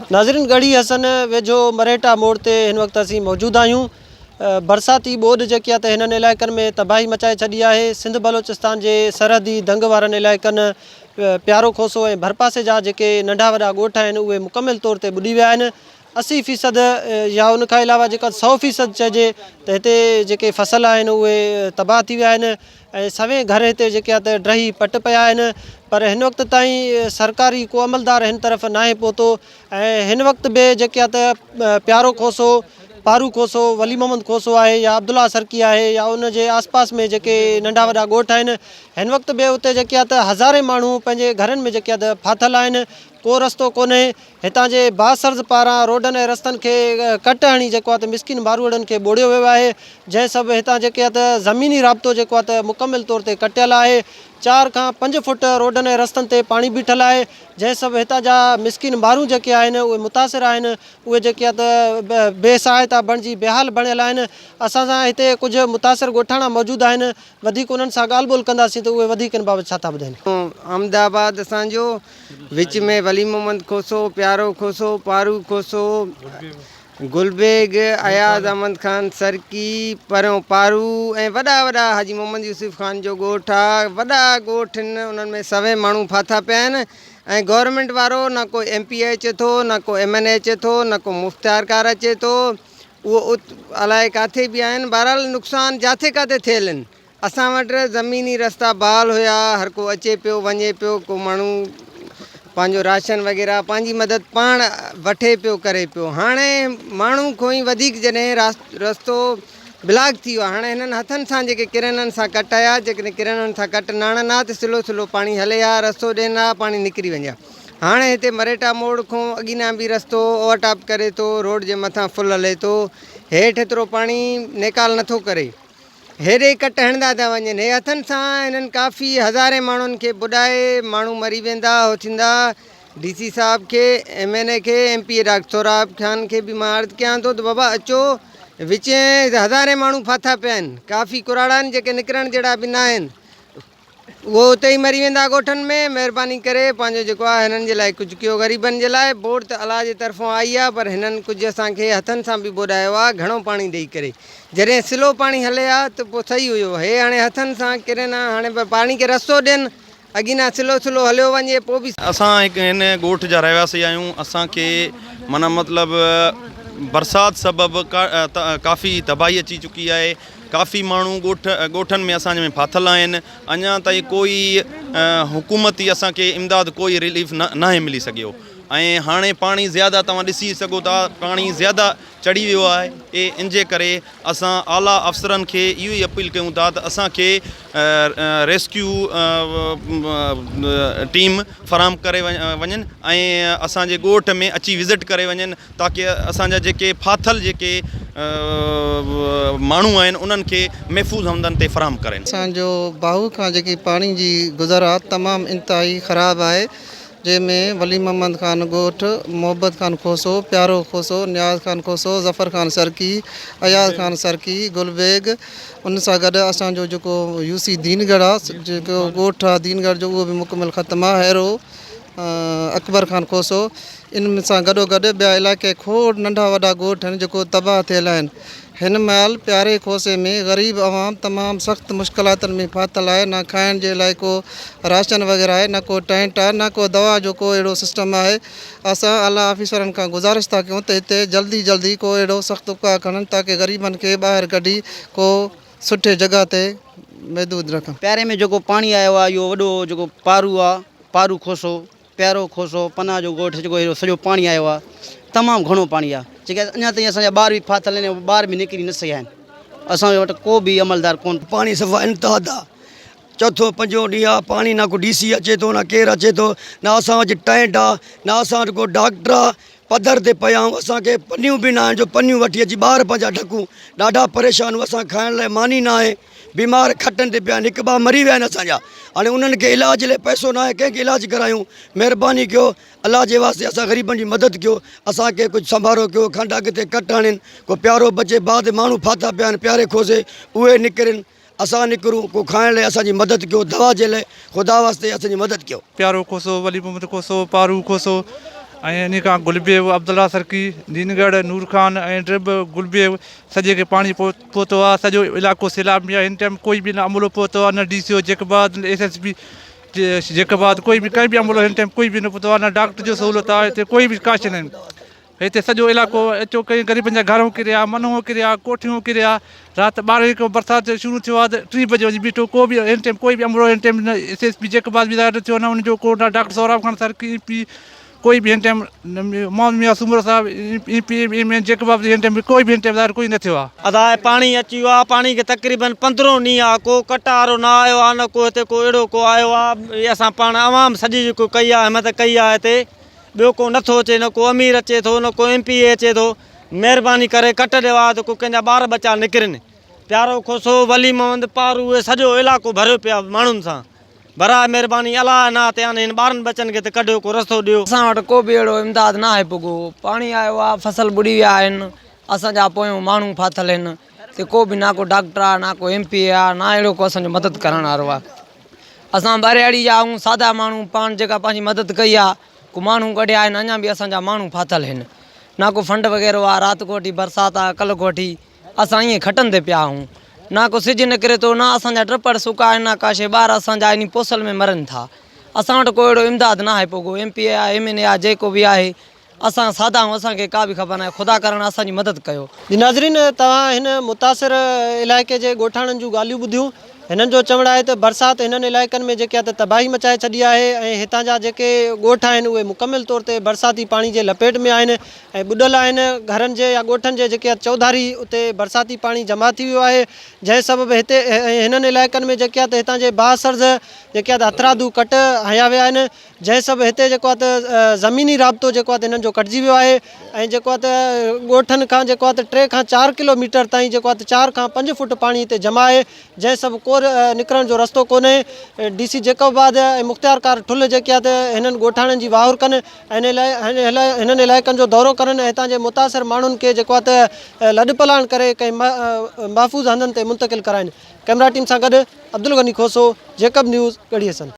ناظرين ڳڙهي حسن ويجهو مرهيٽا موڙ تي هن وقت اسين موجود آهيون برساتي ٻوڏ جيڪي آهي ته هنن علائقن ۾ تباهي مچائي ڇڏي آهي سنڌ بلوچستان جي سرحدي دنگ وارن علائقن پيارو کوسو ۽ ڀرپاسي جا جيڪي ننڍا وڏا ڳوٺ آهن اهي مڪمل طور تي ٻڏي ويا آهن 80 فيصد يا ان کان علاوه جيڪا 100 فيصد چئجي ته هتي جيڪي فصل آهن اهي تباهه ٿي ويا آهن ۽ سوين گهر هتي جيڪي آ ته ڊهي پٽ پيا آهن پر هن وقت تائين سرڪاري ڪو عملدار هن طرف ناهي پهتو ۽ هن وقت به جيڪي آ ته پيارو کوسو، پارو کوسو، ولي محمد کوسو آهي يا عبدالله سرڪي آهي يا ان جي آس پاس ۾ جيڪي ننڍا وڏا ڳوٺ آهن هن وقت به اتي جيڪي آ ته هزارين ماڻهو پنهنجي گهرن ۾ جيڪي آ ته ڦاٿل آهن ڪو رستو ڪونهي هتان جي بااثرز پاران روڊن ۽ رستن کي ڪٽ هڻي جيڪو آهي ته مسڪين ماروئڙن کي ٻوڙيو ويو آهي جنهن سبب هتان جيڪي آهي ته زميني رابطو جيڪو آهي ته مڪمل طور تي ڪٽيل آهي چار کان پنج فوٽ روڊن ۽ رستن تي پاڻي بيٺل آهي جنهن سبب هتان جا مسڪين مارون جيڪي آهن اهي متاثر آهن اهي جيڪي آهي ته بي سهائتا بڻجي بيحال بڻيل آهن اسان سان هتي ڪجهه متاثر ڳوٺاڻا موجود آهن وڌيڪ انهن سان ڳالهه ٻولهه ڪنداسين ته اهي وڌيڪ ان بابت ڇا ٿا ٻڌائين. احمد آباد اسان جو وچ ۾ ولي محمد کوسو، پيارو کوسو، پارو کوسو، گل بيگ، اياز احمد خان سرڪي، پريون پارو ۽ وڏا وڏا حاجي محمد يوسف خان جو ڳوٺ آ وڏا ڳوٺ آهن انهن ۾ سوين ماڻهو ڦاٿا پيا آهن ۽ گورنمينٽ وارو نه ڪو ايم پي اي اچي ٿو نه ڪو ايم اين اي اچي ٿو نه ڪو مختيارڪار اچي ٿو اهو ات الائي ڪاٿي به آهن بهرحال نقصان جاٿي ڪاٿي ٿيل آهن اسان وٽ زميني رستا بحال هيا هر ڪو اچي پيو وڃي پيو ڪو ماڻهو پنهنجو راشن وغيره پنهنجي مدد پاڻ وٺي پيو ڪري پيو هاڻي ماڻهو کان ئي وڌيڪ جڏهن رستو بلاڪ ٿي ويو هاڻي هنن هٿن سان جيڪي ڪرينن سان ڪٽ آيا جيڪڏهن ڪرينن سان ڪٽ نه هڻن ها ته سلو سلو پاڻي هلي ها رستو ڏين ها پاڻي نڪري وڃي ها هاڻي هتي مريٽا موڙ کان اڳينا به رستو اوور ٽاپ ڪري ٿو، روڊ جي مٿان فل هلي ٿو، هيٺ ايترو پاڻي نيڪال نٿو ڪري، هيڏي ڪٽ هڻندا ٿا وڃن، هي هٿن سان هنن ڪافي هزارين ماڻهن کي ٻڏائي ماڻهو مري ويندا هو ٿيندا، ڊي سي صاحب کي، ايم اين اي کي، M P A doctor Sohrab Khan کي به مان عرض ڪيان ٿو ته بابا اچو وچين هزارين ماڻهو ڦاٿا پيا آهن، ڪافي ڪراڙا آهن جيڪي نڪرڻ جهڙا به ناهن. اهو اتي ئي مري ويندا ڳوٺن ۾ مهرباني ڪري پنهنجو جيڪو آهي هنن جي لاء ڪجهه ڪيو غريبن جي لاء بورڊ ته الله جي طرفون آئي آهي پر هنن ڪجهه اسان کي هٿن سان به ٻوڏايو آهي گهڻو پاڻي ڏئي ڪري جڏهن سلو پاڻي هلي ها ته پوء صحيح هيو هي هاڻي هٿن سان ڪرين ها هاڻي پاڻي کي رستو ڏين اڳينا سلو سلو هليو وڃي پوء به اسان هڪ هن ڳوٺ جا رهواسي آهيون اسان کي معنيٰ مطلب برسات سبب ڪافي تباهي اچي چڪي آهي ڪافي ماڻهو ڳوٺ ڳوٺن ۾ اسان جي ۾ ڦاٿل آهن اڃا تائين ڪوئي حڪومتي اسان کي امداد ڪوئي رليف نه ناهي ملي سگهيو ۽ هاڻي پاڻي زياده توهان ڏسي سگهو ٿا پاڻي زياده چڙهي ويو آهي اي ان جي ڪري اسان اعليٰ افسرن کي اهو ئي اپيل ڪيون ٿا ته اسان کي ريسڪيو ٽيم فراهم ڪري وڃن ۽ اسان جي ڳوٺ ۾ اچي وزٽ ڪري وڃن تاڪه اسان جا جيڪي ڦاٿل جيڪي ماڻهو آهن انهن کي محفوظ هنڌن تي فراهم ڪرين. اسان جو باهو کان جيڪي پاڻي جي گذر آ تمام انتهائي خراب آهي جنهن ۾ ولي محمد خان ڳوٺ، محبت خان کوسو، پيارو کوسو، نياز خان کوسو، ظفر خان سرڪي، اياز خان سرڪي، گل بيگ ان سان گڏ اسان جو جيڪو يو سي دين ڳڙهه آ جيڪو ڳوٺ آ دين ڳڙهه جو اهو به مڪمل ختم آ هيرو اڪبر خان کوسو ان سان گڏو گڏ ٻيا علائقي کوڙ ننڍا وڏا ڳوٺ آهن جيڪو تباهه ٿيل آهن هن مهل پياري کوسي ۾ غريب عوام تمام سخت مشڪلاتن ۾ ڦاٿل آهي نه کائڻ جي لاء ڪو راشن وغيره آهي نه ڪو ٽينٽ آهي نه ڪو دوا جو ڪو اهڙو سسٽم آهي اسان اعليٰ آفيسرن کان گذارش ٿا ڪيون ته هتي جلدي جلدي ڪو اهڙو سخت اپاء کڻن تاڪه غريبن کي ٻاهر ڪڍي ڪو سٺي جڳهه تي محدود رکن. پياري ۾ جيڪو پاڻي آيو آهي اهو وڏو جيڪو پارو آهي پارو کوسو پيارو کوسو پناهه جو ڳوٺ جيڪو اهو سڄو پاڻي آيو آهي تمام گهڻو پاڻي آهي جيڪي اڃا تائين اسان جا ٻار به ڦاٿل آهن ۽ ٻار به نڪري نه سگهيا آهن اسان وٽ ڪو به عملدار ڪونه. پاڻي صفا انتها تي آ چوٿون پنجون ڏينهن آ پاڻي نه ڪو ڊي سي اچي ٿو نه ڪير اچي ٿو نه اسان وٽ ٽينٽ آ نه اسان وٽ ڪو ڊاڪٽر آ پڌر تي پيا آهيون اسان کي پنيون به نه آهن جو پنيون وٺي اچي ٻار پنهنجا ڍڪون ڏاڍا پريشان آهيون اسان کي کائڻ لاء ماني نه آهي بيمار کٽن تي پيا آهن هڪ ٻه مري ويا آهن اسان جا هاڻي انهن کي علاج لاء پئسو نه آهي ڪنهن کي علاج ڪرايون مهرباني ڪيو الله جي واسطي اسان غريبن جي مدد ڪيو اسان کي ڪجهه سنڀارو ڪيو کنڊ اڳتي ڪٽ هڻين ڪو پيارو بچي بعد ماڻهو ڦاٿا پيا آهن پياري کوسي اهي نڪرن اسان نڪرون ڪو کائڻ لاء اسان جي مدد ڪيو دوا جي لاء خدا واسطي اسان جي مدد ڪيو. پيارو کوسو، ولي محمد کوسو، پارو کوسو ۽ انهي کان گلبيگ عبدالله سرڪي نينگڙ نور خان ۽ ڊرب گلبيگ سڄي کي پاڻي پهتو آهي سڄو علائقو سيلاب ۾ آهي هن ٽائيم ڪوئي به نه عملو پهتو آهي نه D C Jacobabad S S P Jacobabad ڪوئي به ڪنهن به عملو هن ٽائيم ڪوئي به نه پهتو آهي نه ڊاڪٽر جو سهولت آهي هتي ڪوئي به ڪا شي نه هتي سڄو علائقو اچو ڪئين غريبن جا گهر ڪريا منهن ڪريا ڪوٺيون ڪريا رات ٻارهين کان برسات شروع ٿيو آهي ته ٽين بجي وڃي بيٺو ڪو به هن ٽائيم ڪوئي به عملو هن ٽائيم نه ايس ايس پي جيڪب آباد به ظاهر نه ٿيو نه ان جو ڪو نه ڊاڪٽر سهراب خان سرڪي ايم پي ڪوئي به هن ٽائيم محمد ميان سومرو صاحب M P M N Jacobabad هن ٽائيم ڪوئي به هن ٽائيم ظاهر ڪوئي نه ٿيو آهي. ادا هي پاڻي اچي ويو آهي پاڻي کي تقريبن پندرهون ڏينهن آهي ڪو ڪٽارو نه آيو آهي نه ڪو هتي ڪو اهڙو ڪو آيو آهي اسان پاڻ عوام سڄي جيڪو ڪئي آهي همت ڪئي آهي هتي ٻيو ڪو نٿو اچي نه ڪو امير اچي ٿو نه ڪو ايم پي اي اچي ٿو مهرباني ڪري ڪٽ ڏيوا ته ڪو ڪنهن جا ٻار ٻچا نڪرن پيارو کوسو ولي محمد پارو اهي سڄو علائقو ڀريو پيو آهي ماڻهن سان براء مهرباني الله نه تي آن هن ٻارن ٻچن کي ته ڪڍيو ڪو رستو ڏيو. اسان وٽ ڪو به اهڙو امداد ناهي پڳو پاڻي آيو آ فصل ٻڏي ويا آهن اسان جا پويون ماڻهو ڦاٿل آهن تي ڪو به نه ڪو ڊاڪٽر آ نه ڪو ايم پي اي آ نه اهڙو ڪو اسان جو مدد ڪرڻ وارو آ. اسان ٻهراڙي جا آهيون سادا ماڻهو پاڻ جيڪا پنهنجي مدد ڪئي آ ڪو ماڻهو ڪڍيا آهن اڃا به اسان جا ماڻهو ڦاٿل هن نه ڪو فنڊ وغيره آ رات کان وٺي برسات آ ڪلهه کان وٺي اسان ائين کٽن تي پيا آهيون نه ڪو سج نڪري ٿو نه اسان جا ٽپڙ سڪا آهن نه ڪا شي ٻار اسان جا انهي پوسل ۾ مرن ٿا اسان وٽ ڪو اهڙو امداد نه آهي پوء ڪو ايم پي اي آ ايم اين اي آ جيڪو به آهي اسان سادا آهيون اسان کي ڪا به خبر ناهي خدا ڪارڻ اسان جي مدد ڪيو. جي ناظرين توهان هن متاثر علائقي جي ڳوٺاڻن جون ڳالهيون ٻڌيون هنن جو چوڻ آهي ته برسات هنن علائقن ۾ جيڪي آهي ته تباهي مچائي ڇڏي آهي ۽ هتان جا جيڪي ڳوٺ آهن اهي مڪمل طور تي برساتي پاڻي جي لپيٽ ۾ آهن ۽ ٻڏل آهن گهرن جي يا ڳوٺن جي جيڪي آهي چوڌاري اتي برساتي پاڻي جمع ٿي ويو آهي جنهن سبب هتي ۽ هنن علائقن ۾ جيڪي آهي ته هتان جي بااثرز جيڪي آهي ته هٿرادو ڪٽ هنيا ويا آهن جنهن سبب هتي جيڪو آهي ته زميني رابطو جيڪو آهي ته هنن جو ڪٽجي ويو آهي ۽ جيڪو آهي ته ڳوٺن کان جيڪو آهي ته ٽي کان چار ڪلو ميٽر تائين جيڪو آهي ته چار کان پنج فوٽ پاڻي هتي جمع آهي جنهن سبب ڪو نڪرڻ جو رستو ڪونهي ڊي سي جيڪب آباد ۽ مختيار ڪار ٺلهه جيڪي آهي ته هنن ڳوٺاڻن جي واهر ڪن ۽ هنن علائقن جو دورو ڪرن ۽ هتان جي متاثر ماڻهن کي جيڪو آهي ته لڏپلاڻ ڪري ڪنهن محفوظ هنڌن تي منتقل ڪرائن ڪئميرا ٽيم سان گڏ عبدالغني کوسو، جيڪب نيوز، ڳڙهي حسن.